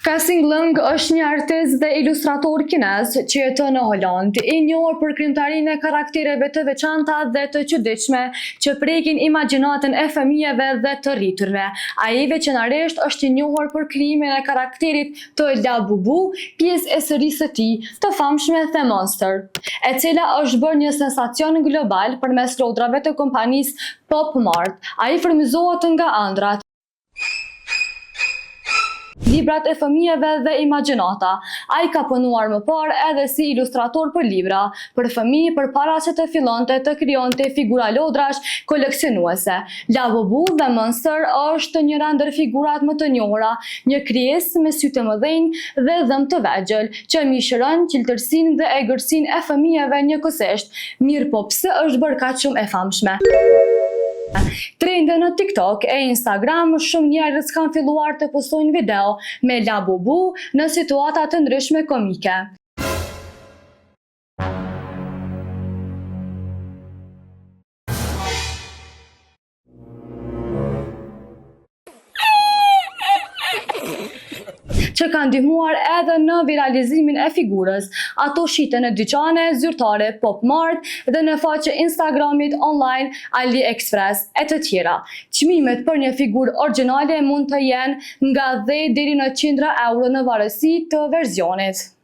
Kasing Lung është një artist dhe ilustrator kinez që jeton në Holandë, i njohur për krijimtarinë e karaktereve të veçanta dhe të çuditshme që prekin imagjinatën e fëmijëve dhe të rriturve. Ai veçanërisht është i njohur për krijimin e karakterit të Labubu, pjesë e serisë së tij të famshme The Monster, e cila është bërë një sensacion global përmes lodrave të kompanisë Pop Mart. Ai frymëzohet nga ëndrrat, librat e fëmijëve dhe imagjinata. Ai ka punuar më parë edhe si ilustrator për libra për fëmijë përpara se të fillonte të krijonte figura lodrash koleksionuese. Labubu The Monster është njëra ndër figurat më të njohura, një krijesë me sy të mëdhenj dhe dhëmbë të vegjël, që mishëron çiltërsinë dhe egërsinë e fëmijëve njëkohësisht. Mirëpo pse është bërë kaq shumë e famshme? Trende në TikTok e Instagram, shumë njerëz kanë filluar të postojnë video me Labubu në situata të ndryshme komike. që ka ndihmuar edhe në viralizimin e figurës. Ato shiten në dyqane zyrtare Pop Mart dhe në faqe Instagramit online AliExpress e të tjera. Çmimet për një figurë origjinale mund të jenë nga 10 deri në qindra euro në varësi të versionit.